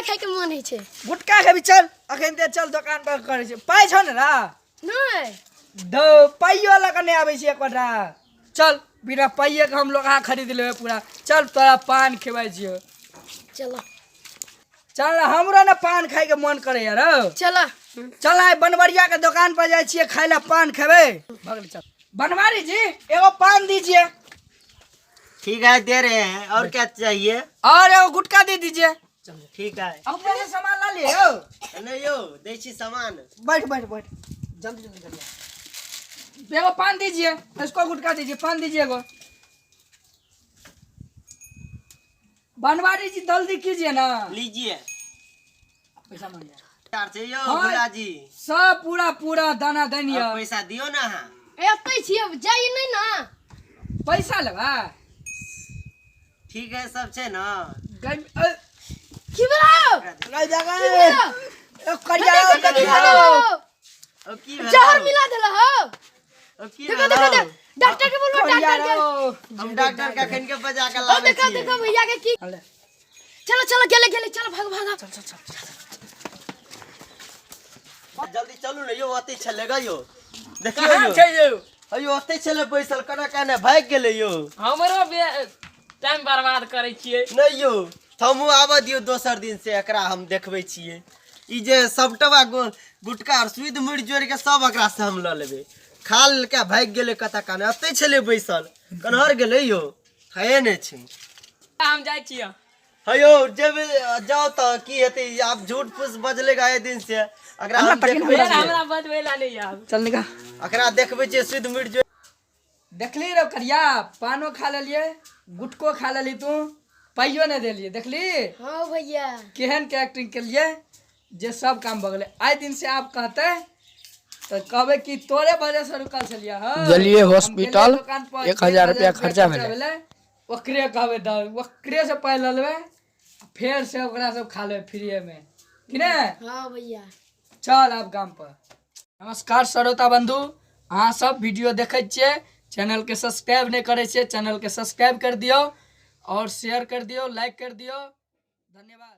गुटखा खाइके मन होइ छै। गुटखा खेबी? चल, अखन ते चल, दोकान पर करै छै। पाइ छौ ने रा? नहि। दौ, पाइयो लऽ कऽ नहि आबै छी एकोटा। चल, बिना पाइये के हम लोग अहाँ खरीद लेबै पूरा। चल, तोरा पान खेबै छियौ। चलो। चल ने, हमरो ने पान खाइके मन करैया रौ। चलो। चल, आइ बनवरिया के दोकान पर जाइ छियै खाइ लए, पान खेबै। भऽ गेलै, चल। बनवारी जी, एगो पान दीजिए। ठीक है, दे रहे हैं। और क्या चाहिए? और एगो गुटखा दे दीजिए। ठीक है। अपने से सामान ला लिए हो? नहीं यो, दै छी सामान। बैठ बैठ बैठ, जल्दी जल्दी करिए। एगो पान दीजिए, इसको गुटखा दीजिए, पान दीजिए एगो। बनवारी जी, जल्दी कीजिए ना। लीजिए। पैसा मांगिए। चार चाहिए? हाँ। भोला जी। सब पूरा पूरा दाना देनी अब पैसा दियो ना। हाँ। एतै छियै, जाइ नहि ने। पैसा लेबा? ठीक है, सब छै ना? की भेलौ? करिया। की भेलौ? देखो, देखो, देखो। अब की भेलौ? जहर मिला देला हो। अब की देखो, देखो। भेलौ? देखो, डॉक्टर के बोलबो, डॉक्टर के। हम डॉक्टर के अखन के बजा के ओ लाबै देखो। छियै। देखो भैया के की। चलो चलो, गेले गेले, चलो, भागो भागो। जल्दी चलू ने यौ, ओतै छलै ग यौ, देखियौ। कहाँ यौ छै यौ? अयो, ओतै छलै बैसल, केना केना भागि गेलै यौ। हमरो टाइम बर्बाद करै छियै। नहि यौ, हमहूँ आबऽ दियौ दोसर दिन से, एकरा हम देखबै छियै। ई जे सबटवा गुटका आर सुइद मुड़ि जोड़ि के सब एकरा से हम लऽ लेबै। खा लेलकै, भागि गेलै कतऽ काने। एतै छलै बैसल, कन्हर गेलै यौ, है नहि छै। हम जाइ छियै। हे यौ, जेबै जाउ तऽ की हेतै? आब झूठ फूस बजलै आए दिन से एकरा हम देखबै फेर छियै। हमरा बजबै ला नहि आब। चल, निकाल। एकरा देखबै छियै सुइद मुड़ि जोड़ि। देखली रो करिया, पानो खा लेलिए, गुटको खा लेली, तू पाइयो नहि देलिए, देखली? हाँ भैया। केहन के एक्टिंग केलिए जे सब काम भऽ गेलै। आइ दिन से आब कहते तऽ कहबै कि तोरे वजह से रुकल छलियै। हँ, गेलियै हम हॉस्पिटल, गेलियै दोकान पर, 1000 रुपया खर्चा भेलै। ओकरे कहबै दऽ, ओकरे से पाइ लऽ लेबै, फेर से ओकरा सब खा लेबै फ्रीए मे, कि नहि? हाँ भैया। चल आब गाम पर। नमस्कार श्रोता बंधु, अहाँ सब वीडियो देखै छियै, चैनलके सब्सक्राइब नहि करै छियै, चैनलके सब्सक्राइब कर दियौ और शेयर कर दियौ, लाइक कर दियौ। धन्यवाद।